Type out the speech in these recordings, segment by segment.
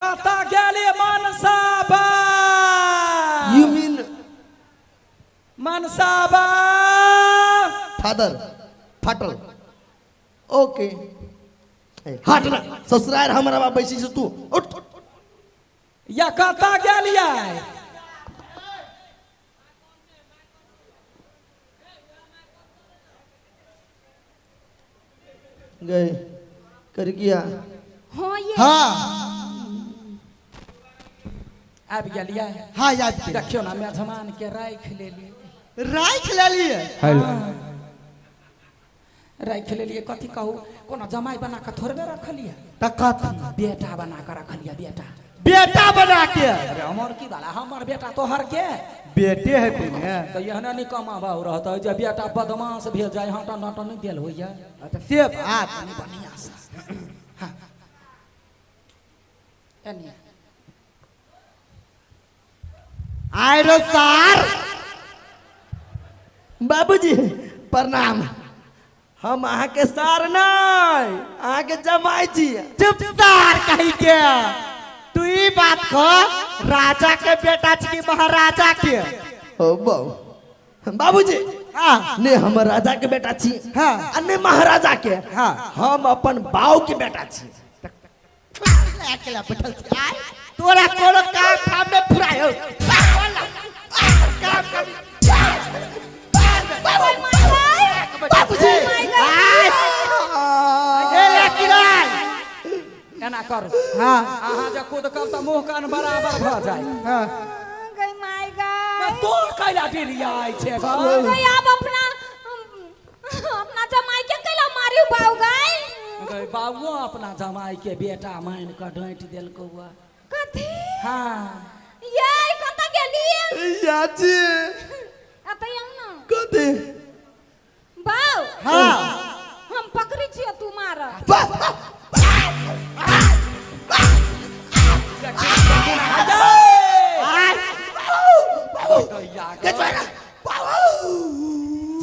कतऽ गेली मनसाबा? You mean मनसाबा? Father फाटल। ओके हट ना ससुराल हमरा बाप बैसी से तू उठ। या कतऽ गेलियै? गए कर गया। हाँ ये हाँ आबि गेलियै? हाँ याद के देखियौ ना मेजमान के राखि लेलियै। राखि लेलियै? राखि लेलियै कथी कहू, कोनो जमाई बना कऽ थोड़बे रखलियै। तऽ कथी? बेटा बना कऽ रखलियै। बेटा बेटा बना के? अरे हमर की वाला, हमर बेटा तोहर के बेटे हेतै ने। तऽ एहने नहि कमाबा रहतै जे बेटा बदमाश भेल जाय, हटन हटन नहि देल होइया। अच्छा से बात। बढ़िआँ से हाँ एने आयरो सार। बाबूजी प्रणाम। हम अहाँ के सार नहीं, अहाँ के जमाई छी। चुप सार कही के। तू ई बात कह, राजा के बेटा छी कि महाराजा के? ओ बाबू बाबूजी हाँ ने हम राजा के बेटा छी। हाँ। आ ने महाराजा के। हाँ। हम अपन बाऊ के बेटा छी। अकेला बैठल छी। आय तोरा कोनो काम ठाम में फुरायो। काम करी। बाबूजी आय ए ले किराय। एना करू। हाँ अहाँ जे कूद कब तऽ मुँह कान बराबर भऽ जाय। हाँ गई my गई तोर कैला डिरियाइ छै गो? गई अब अपना अपना जमाई के कैला मारी बाऊ गई? गई बाबुओ अपना जमाई के बेटा मान कऽ डाँटि देलकौ। कथी? हाँ ये कतऽ गेली? याची एतऽ आउ ना। कथी? बाऊ हाँ हम पकड़ी छियो तू मार।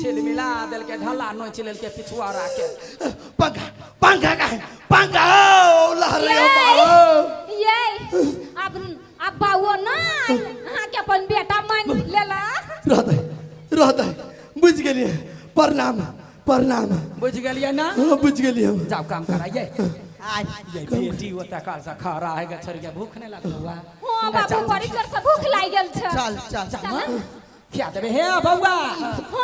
छिल मिला देलकै, ढल्ला नोचि लेलकै पिछुआरा के। पंखा पंखा का है पंखा हो लहरे हो बाबू। ये अब बाऊ ना अहाँ के अपन बेटा मान लेला। रहतै रहतै बुझि गेलियै। प्रणाम प्रणाम। बुझि गेलियै ना? हाँ बुझि गेलियै हम। जाओ काम कराइए। ये बेटी ओतऽ काल से खड़ा है गे छोड़िके, भूख नहीं लगलौ? हाँ बाबू बड़ी जोर से भूख लागि गेल छै। चल चल चल खिया देबै। हे बौआ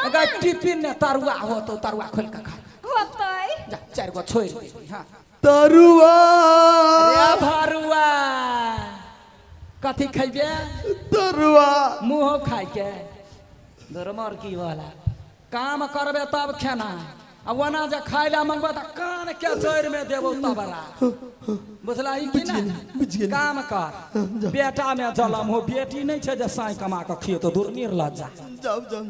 अगर टिफिन ने तरुआ होतौ तरुआ खोलि कऽ खा। होतै। जा चारि गो छोड़ि देबै। हाँ तरुआ। अरे भरुआ कथी खैबे? तरुआ। मुँहो खाइके धर्मर की वाला काम करबे तब खेना, आ ओना जे खाय ला मंगबे तऽ कान के जड़ि में देबौ तबरा। बुझलही कि ना? काम कर, बेटा में जलम हो, बेटी नहीं छै जे साई कमा कऽ खियेतौ। दूर निर्लज्जा। जाउ जाउ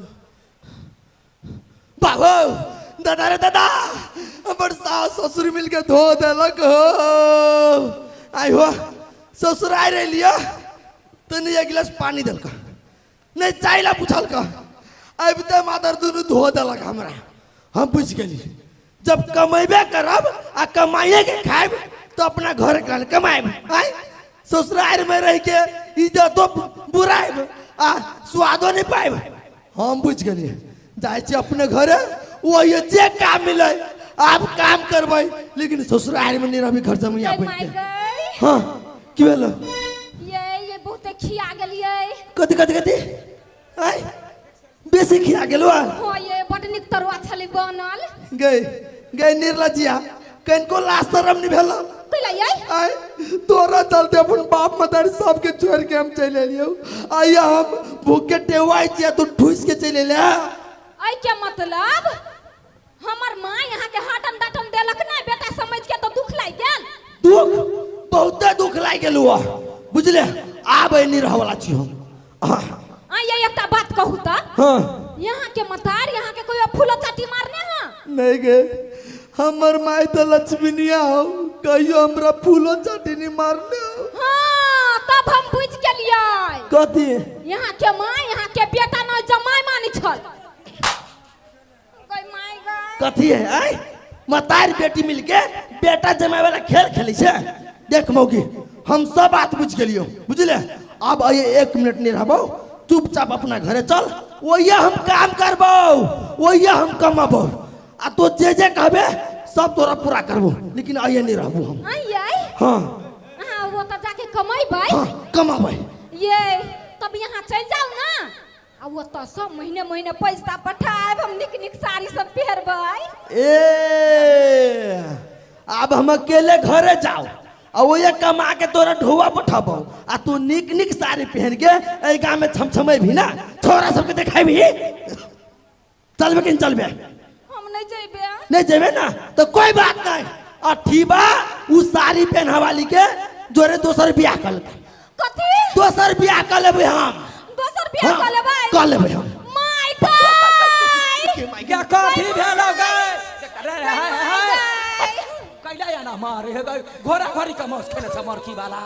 बाबू। दादा रे दादा हमर सास ससुर मिल के धो देलक हो। आई हो ससुर आइ रहियो तऽ नहीं एक गिलास पानी देलक, नहीं चाय ला पूछलक, आबिते मादर दुनू धो देलक हमरा। हम बुझि गेली जब कमेबे करब आ कमाइए के खायब तो अपना घर के कमायब। आय ससुराल में रह के इज्जतो बुरायब आ स्वादो नहीं पायब। हम बुझि गेली जाइ छी अपने घरे, वही जे काम मिले आप काम करबै, लेकिन ससुराल में नहीं रहबी, घर जमैया बैठ के। हाँ की भेल? ये बहुते खिया गेलियै। कथी कथी कथी? आय बेसी खिया गेलौ? हाँ ये बड नीक तरुआ छलै बनल। गई गई निर्लज्जिया कनको लाज शरम नहीं भेल? कैला ये? आय तोरा चलते अपन बाप मदारी सबके छोड़ के हम चलि एलियौ। आइया हम भूख के टेवाइ छियै तू ठुस के चलि एले। ऐ के मतलब हमर माँ यहाँ के हाटन डाटन देलक ना बेटा समझ के तो दुख लागि गेल। दुख बहुते दुख लागि गेलौ बुझले। आब एनी रहऽ वाला छी हम। आ ये एकटा बात कहू त? हाँ। यहाँ के मतार यहाँ के कोई फूलो चाटी मारने? हाँ नहीं गे हमर माय तो लक्ष्मीनिया हो, कहियो हमरा फूलो चाटी नहीं मारने हो। हाँ तब हम बुझ गेलियै। कथी? यहाँ के माँ यहाँ के बेटा न जमाई मानी छल। गई my गई। कथी है? आय मतार बेटी मिलके बेटा जमाई वाला खेल खेलै छै। देख मौगी हम सब बात बुझ गेलियो बुझले। अब आइए 1 मिनट नहीं रहबो, चुपचाप अपना घरे चल, वही हम काम करबो, वही हम कमाबो, आ तो जे जे कहबे सब तोरा पूरा करबो, लेकिन आइए नहीं रहबो हम। हाँ हाँ वो तो जाके कमाई। हाँ कमाबै। ये तब यहाँ चल जाओ ना, आ वो तो सब महीने महीने पैसा पठाएब, हम निक निक साड़ी सब पहिरबै। ए अब हम अकेले घरे जाओ आ वो ये कमा के तोरा ढोआ पठाबो, आ तू निक निक साड़ी पहन के एहि गांव में छमछमै भी ना, छोरा सबके देखाई भी। चलबे कि चलबे? हम नहीं जेबे। नहीं जेबे ना तो कोई बात नहीं, अठीबा उ साड़ी पहना वाली के जोरे दोसर बियाह कर लेबै। कथी? दोसर बियाह कर लेबै हम। दोसर बियाह कर लेबै? कर लेबै हम। My God, क्या कथी भेलो गै? रे हाय हाय कैला या ना मारे हे गै, घोड़ा घोड़ी के मौस खेले छ मरकी वाला।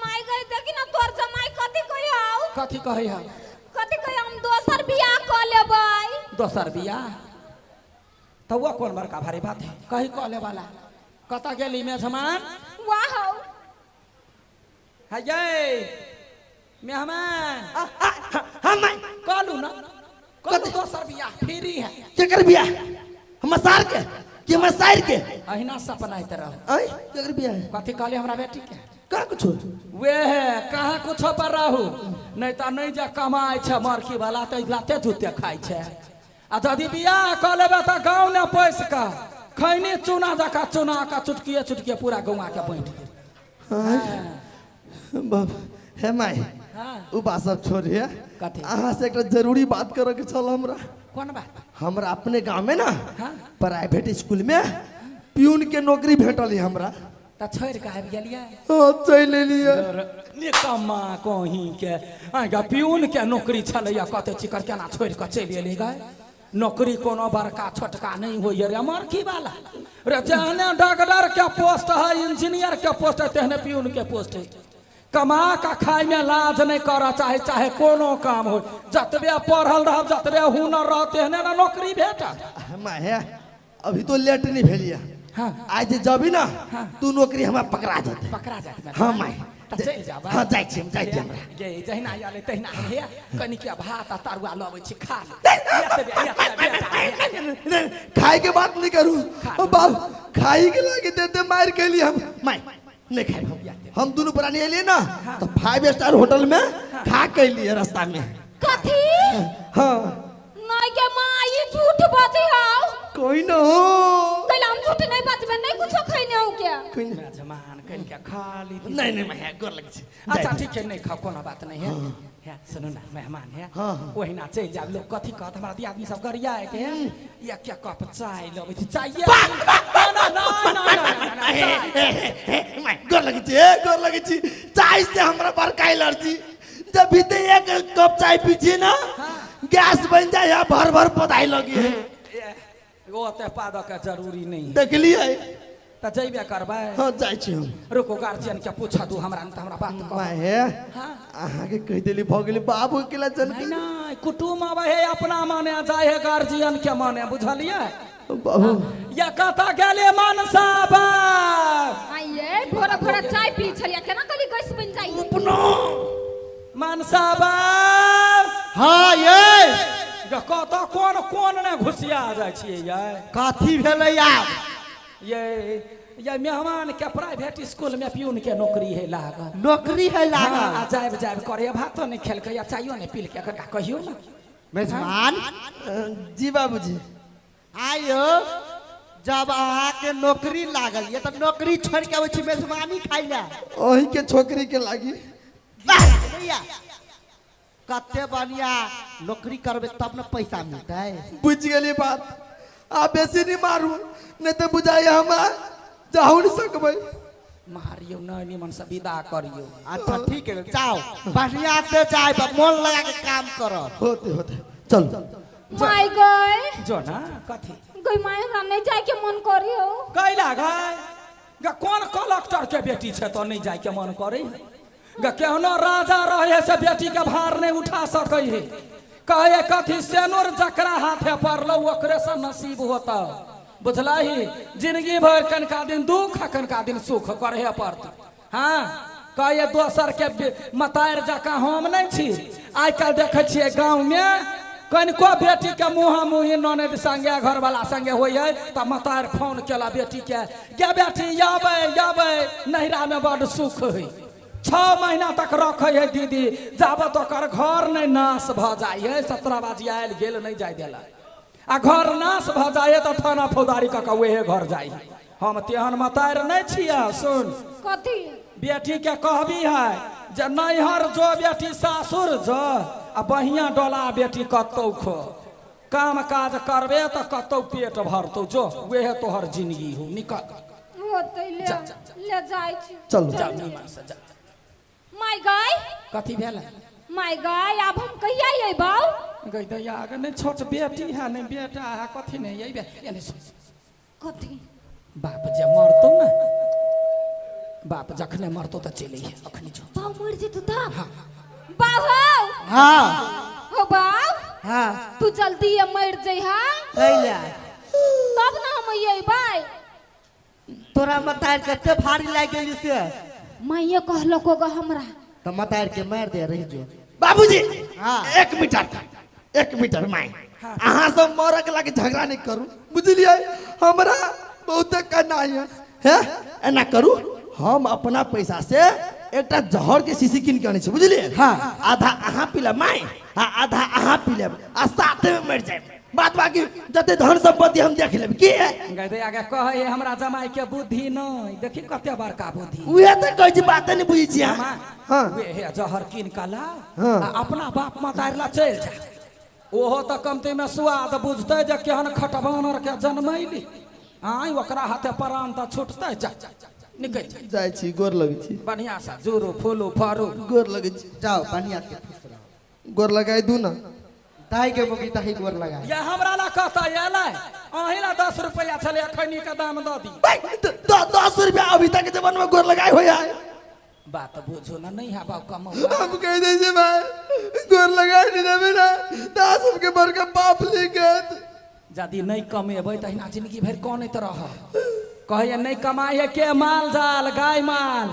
My गई देखी ना तोर जमाई कथी कहि हौ? कथी कहै हौ? कथी कहि हम दोसर बियाह कर लेबै। दोसर बियाह? तो वो कौन बड़का भारी बात है, कही कह ले वाला। कत गेली मेजमान? वाह हौ। है ये मेहमान। हम कहलू ना कहलू दोसर बियाह फ्री है। केकर बियाह? हम सार के कि हम सार के? अहिना सपना तरह। आई केकर बियाह है? कथी कहले हमरा बेटी के? का कुछ वे है कहाँ कुछ पर रहू, नहीं तो नहीं जा कमाए छे मरकी वाला तो लाते जूते खाइ छे। आ यदि बियाह कऽ लेबै तऽ गाँव ने पैस का खैनी चूना जका चूना का चुटकिए चुटकिए पूरा गौआ के बाँटि देत। बाप हे my, उ बात सब छोड़िए, अहाँ से एक जरूरी बात करे के छल हमरा। कोन बात? हमरा अपने गाँव में ना प्राइवेट स्कूल में प्यून के नौकरी भेटल है हमरा। त छोड़ के आबि गेलियै? हाँ चलि एलियै। निकम्मा कहीं के आइ प्यून के नौकरी छलैया, कते चिकर केना छोड़ के चलि एलियै गै? नौकरी कोनो बड़का छोटका नहीं होइए रे मरकी वाला रे, जहने डॉक्टर के पोस्ट है, इंजीनियर के पोस्ट है, तेहने प्यून के पोस्ट है। कमा का खाय में लाज नहीं कर चाहे, चाहे कोनो काम हो, जतबे पढ़ल रहब जतबे हुनर रह तेहने ना नौकरी भेटत। माहे अभी तो लेट नहीं भेलिया। हाँ आज जबी ना तू नौकरी हमरा पकड़ा जाते। पकड़ा जाते? हाँ my चलि जाब। हाँ जाइ छी हम, जाइ छी हमरा। गे जहिना आयल तहिना हे कनि के भात आ तरुआ लबै छी खा ले। खाए के बात नहीं करू बाप, खाई के लागे दे दे मार के लिए हम my नहीं खाए। हम दोनों प्राणी एलिए ना तो 5 स्टार होटल में खा के लिए रास्ता में। कथी? हाँ नहीं के माँ ई झूठ बाजै हौ। कोई न हो कैला हम झूठ नहीं बाजबे, नहीं कुछो खैने हौ क्या? मेजमान कनि के खा ली। नहीं नहीं मैं गोर लग छी। अच्छा ठीक है नहीं खाओ कोनो बात नहीं है। है सुनो ना मेहमान है, ओहिना चलि जाब लोग कथी कहत हमरा दियादनी सब गरिया के है एक एक कप चाय लबै छी चाय। ना ना ना ना मैं गोर लग छी, गोर लग छी। चाय से हमरा बड़का एलर्जी, जब भी ते एक कप चाय पी छी ना गैस बन जाए है, भर भर पताई लगी है। वो ते पादक के जरूरी नहीं है। देखलिए त जइबे करबै? हाँ जाइ छी हम। रुको गार्जियन के पूछ दू हमरा न त हमरा बात कह। My हे हां अहाँ के कह देली भ गेली बाबू के ला जन। नहीं नहीं कुटुम आबै है अपना माने जाय है गार्जियन के माने, बुझलिए बाबू? या कता गेले मनसा बाप आइए भोरा भोरा चाय पी छलिया केना कहली गैस बन जाई अपना मनसा बाप। हां ये कत कोन कोन ने घुसिया जाइ छियै ये? कथी भेलै आब? ये मेहमान के प्राइवेट स्कूल में प्यून के नौकरी है लागल। नौकरी है लागल? आ जायब जायब करे, भातो नहीं खेलकै या चायो नहीं पीलकै, कनिका कहियो ना मेजमान। जी बाबूजी। आयो जब अहाँ के नौकरी लागल ये तब नौकरी छोड़ के आबै छी मेजबानी खाइ ला। ओही के छोकरी के लागी। वाह भैया कते बढ़िया नौकरी करबे तब न पैसा मिलतै। बुझ गेली बात, आ बेसी नहीं मारू नहीं तो बुझाई हम जाहु नहीं सकबै। मारियो नहीं निमन से विदा करियो। अच्छा ठीक है जाओ बढ़िया से जाए मन लगा के काम करो। होते होते चल my गए जो ना कथी गई my हमरा नहीं जाए के मन करियो। कैला गए ग कोन कलेक्टर के बेटी छे तो नहीं जाए के मन करे? ग केहनो राजा रहे से बेटी के भार नहीं उठा सकै है। कहे कथी सेनूर जकरा हाथे पड़लो ओकरे से नसीब होता, बुझलही? जिंदगी भर कनका दिन दुख कनका दिन सुख करे पड़त। हाँ कहे दोसर के मतार जकाँ हम नहीं छी। आइ काल्हि देखै छियै गाँव में कनिको बेटी के मुँह मुँही ननद संगे घरवाला संगे होइ है तऽ मतार फोन केला बेटी के, गे बेटी आबै आबै नैहरा में बड सुख है। 6 महीना तक रखे है दीदी, जाबत ओकर घर नहीं नाश भऽ जाइ है। 17 बाजी आयल गेल नहीं जाय देला, आ घर नाश भऽ जाइ है तऽ थाना फौजदारी कऽ के उहे घर जाइ है। हम तेहन मतार नहीं छियै। सुन कथी बेटी के कहबी है जे नैहर जो बेटी सासुर जो, आ बहिया डोला बेटी कतौ खो, काम काज करबे तऽ कतौ पेट भरतौ, जो वेहे तोहर जिंदगी हो। निकल होतै ले ले जाइ छी। चल जा निमन से जा। My गाय कथी भेल? My गाय आब हम कहिया अयबौ? गई दैया अगर नहीं छोट बेटी है नहीं बेटा है कथी नहीं अयबे एने कथी बाप जे मरतौ ना, बाप जखने मरतौ तऽ चलि अइहे अखनी जो। बाप मर जेतौ तब? हां बाप हो। हां हो बाप। हां तू जल्दी ये मर जइहा कैला तब ना हम अयबै। तोरा मतार कते भारी लागि गेल से? माइये कहलको ग हमरा। त मतार के मार दे रही जो। बाबूजी हां 1 मीटर 1 मीटर my अहाँ सब मरक लागे झगड़ा नहीं करू बुझलियै। हमरा बहुत कनाई है, हैं एना करू हम अपना पैसा से एकटा जहर के शीशी कीन के आनै छी बुझलियै। हां आधा अहाँ पी लेब my आ आधा अहाँ पी लेब आ साथे में मर जायब। बात बाकी जते धन संपत्ति हम देख लेब की है। गई दैया के कहै हमरा जमाई के बुद्धि नहीं, देखी कते बड़का बुद्धि। उहे त कहै छी बात नहीं बुझै छी अहाँ। हां उहे जहर कीन के ला आ अपना बाप मतार ला चलि जा, ओहो त कमती में स्वाद बुझतै जे केहन खटबानर के जनमैली। आइ ओकरा हाथे प्राण त छूटतै। जा निकल जाइ छी, गोर लगै छी बढ़िया से, जुरू फूलू फरू गोर लगै छी। जाओ बढ़िया से खुश रहो। गोर लगाई दू ना ताई के मुगी ताही गोर लगाई। या हमरा ला कहता एलै अहीं ला 10 रुपया छलै खैनी के दाम दऽ दी। 10 रुपया अभी तक जीवन में गोर लगाई होय है। बात बुझो ना नहीं है बाप कमाऊ। हम कह दै छी भाई गोर लगाई नहीं देबै ना 10 के बड़का बाप लिखत। यदि नहीं कमेबै तहिना जिंदगी भरि कनैत रह। कहैया नहीं कमाए है के माल जाल गाय माल,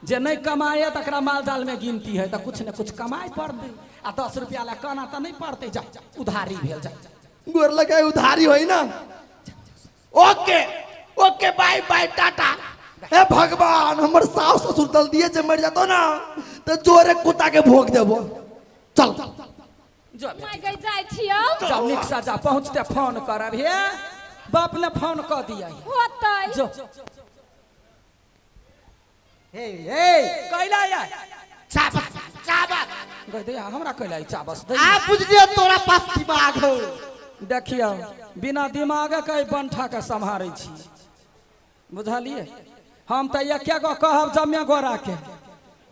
जे नहीं कमाए है तकरा माल जाल में गिनती है, तो कुछ न कुछ कमाए पड़तै। आ 10 रुपया ला कना तऽ नहीं पड़तै। जा उधारी भेल जा गोर लगाई उधारी होई ना। Okay okay bye bye tata. हे भगवान हमर सास ससुर जल्दी जे मर जातो ना तो जोरे कुत्ता के भोग देबो। चल जो my गई जाइ छियौ। जाओ निक से जा, पहुँचते फोन करब हे बाप ने फोन कऽ दिया होतै। जो हे हे कैला या चाबस चाबस गई दैया हमरा कैला चाबस दे। आ बुझ लियो तोरा पास दिमाग हो। देखियौ बिना दिमाग के बंठा के सम्हारै छी बुझलियै। हम तऽ एके गो कहब जमे गोरा के,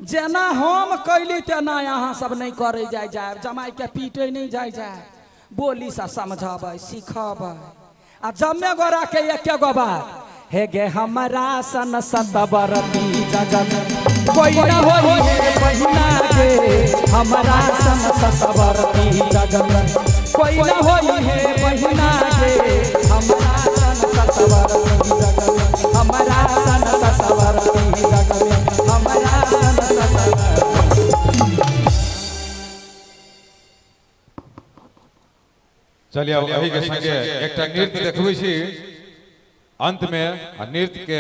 जेना हम कैली तेना अहाँ सब नहीं करे जाय जायब। जमाई के पीटे नहीं जाय जाय, बोली से समझाबै सिखबै। आ जमे गोरा के एके गो बात, हे गे हमरा सन सतबरती जगत कोई न होई हे बहिना गे, हमरा सन सतबरती जगत कोई न होई हे बहिना गे, हमरा सन सतबरती जगत, हमरा सन सतबरती जगत, हमरा सन सतबरती। चलिए अब एही के संगे एकटा नृत्य देखबै छी अंत में, आ नृत्य के